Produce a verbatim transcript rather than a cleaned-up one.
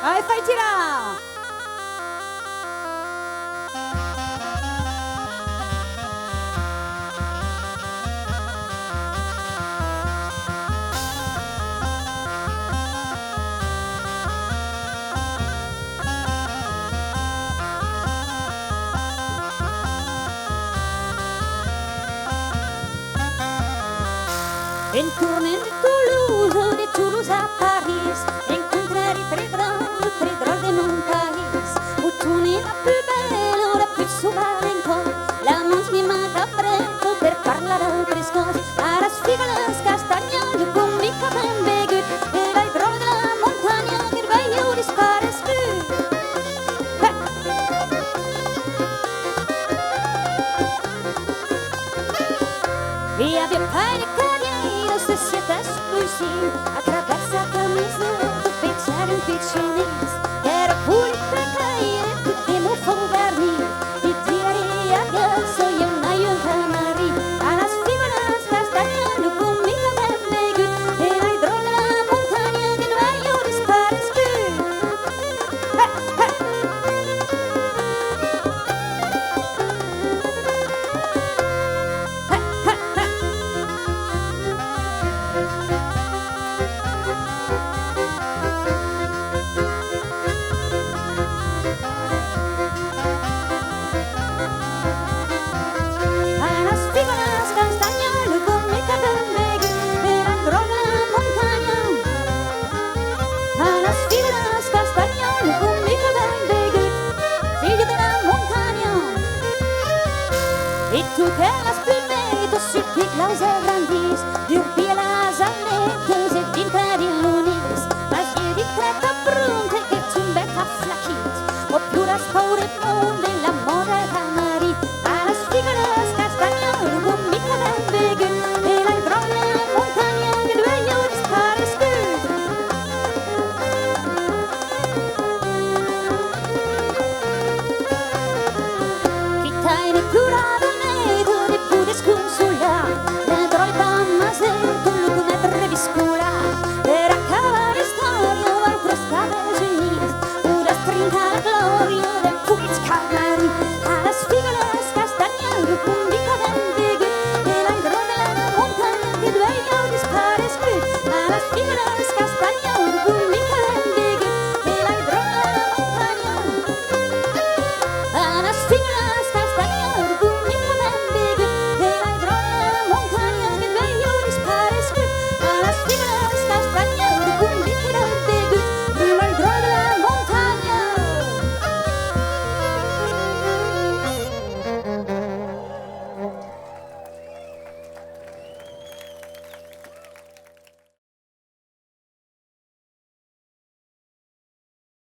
Ai, fai tirar! En tornant de Tolosa, de Tolosa a París, encontrèri tres dròlles, tres dròlles de mon país. Botonet la pus bèla, la pus sauvatja encara, la mens mimada prèsta per parlar d'autres còps. Aras figolas castanhas, lo comica ben begut, e las dròlles de la montanha que veiu disparescut. I aviá pas de cadièira, se sietèsse cossí, a travèrs sa camisa, pechèri un pichon nis. Èra polit pecaire, tot de mofau vernís. I dièri: «Adieu, soi un aïu, un camarís.» Aras figolas castanhas, lo comica ben begut, e las dròlles de la montanha que veiu disparescut. Aras figolas castanhas, lo comica ben begut, e las dròlles de la montanha. Aras figolas castanhas, lo comica ben begut, filha de la montanha. E toquèri las plumetas sul pic, las